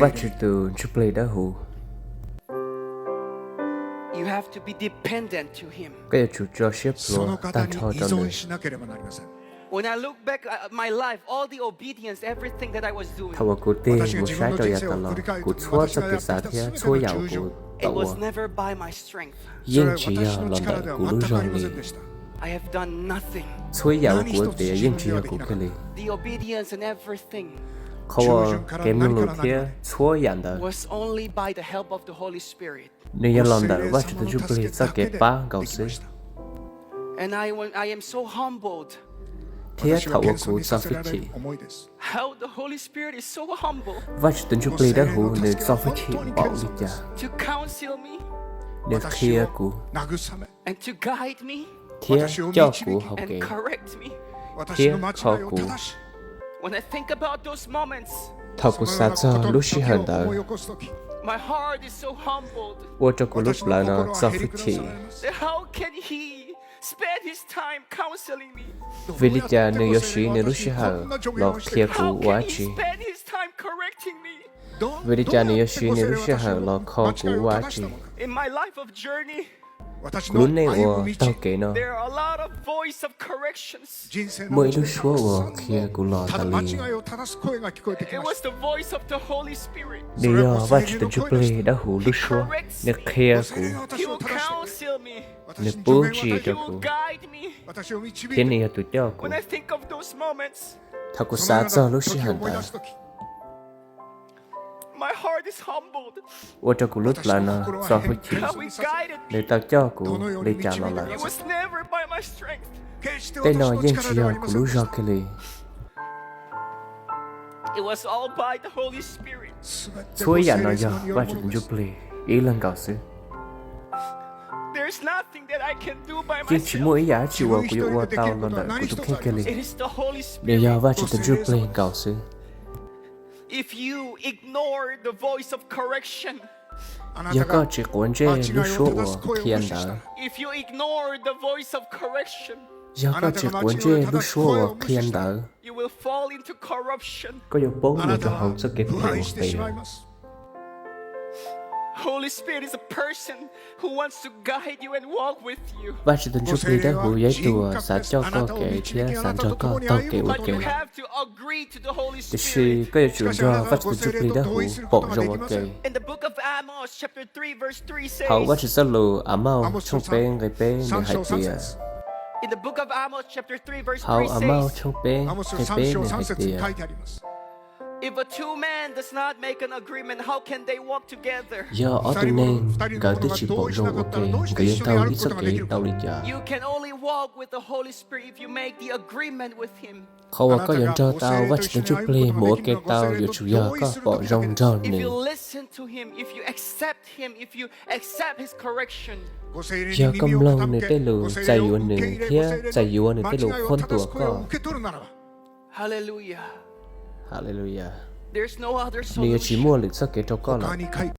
Vajtswv tus Ntsuj Plig Dawb Huv. Koj yuav tsum tso siab pluav tag nrho rau nws. Thaum uas kuv tig mus saib rau yav tas los, kuv txhua txoj kev xav thiab txhua yam uas kuv tau ua yeej tsis yog los ntawm kuv lub zog li. Txhua yam uas kuv ua tiav yeej tsis yog kuv kiag li. Qhov uas kev mloog lus thiab txhua yam ntawd, nws yog los ntawm Vajtswv tus Ntsuj Plig txoj kev pab nkaus xwb. Thiab thaum uas kuv txo hwj chim, Vajtswv tus Ntsuj Plig Dawb Huv nws txo hwj chim npaum li cas, nws qhia kuv thiab coj kuv hauv kev thiab kho kuv. Thaum kuv xav txog lub sij hawm ntawd, ua rau kuv lub plawv no txo hwj chim. Vim li cas nws yuav siv nws lub sij hawm los qhia kuv ua dab tsi? Vim li cas nws yuav siv nws lub sij hawm los kho kuv ua dab tsi? Kuv lub neej uas taug kev no, muaj ib lub suab uas qhia kuv los tas li. Nws yog Vajtswv tus Ntsuj Plig Dawb Huv lub suab, nws qhia kuv, nws pub ntsis rau kuv, thiab nws yog tus coj kuv. Thaum kuv xav txog lub sij hawm ntawd, ua rau kuv lub plawv no txo hwj chim, nws tau coj kuv li cas los lawm. Tej no yeej tsis yog kuv lub zog kiag li. Txhua yam no yog Vajtswv tus Ntsuj Plig ib leeg nkaus xwb. Yeej tsis muaj ib yam dab tsi uas kuv yuav ua tau los ntawm kuv tus kheej kiag li. Nws yog Vajtswv tus Ntsuj Plig nkaus xwb. Yog koj tsis quav ntsej lub suab uas qhia ntawd, yog koj tsis quav ntsej lub suab uas qhia ntawd, koj yuav poob mus rau hauv txoj kev phem uas pem. Vajtswv tus Ntsuj Plig Dawb Huv yog ib tug uas xav coj koj kev thiab xav nrog koj taug kev ua ke. Tiam sis koj yuav tsum nrog Vajtswv tus Ntsuj Plig Dawb Huv pom zoo ua ke. Hauv Vajtswv txoj lus Amauj tshooj peb nqe peb nws hais tias, hauv Amauj tshooj peb nqe peb nws hais tias, yog ob tug neeg nkawd twb tsis pom zoo ua ke, nkawd yuav taug ib txoj kev tau li cas? Qhov uas koj yuav nrog tau Vajtswv tus Ntsuj Plig mus ua ke tau yuav tsum yog koj pom zoo nrog nws. Yog koj mloog nws tej lus, txais yuav nws thiab txais yuav nws tej lus qhuab ntuas koj, nws yuav tsis muaj lwm txoj kev rau koj lawm.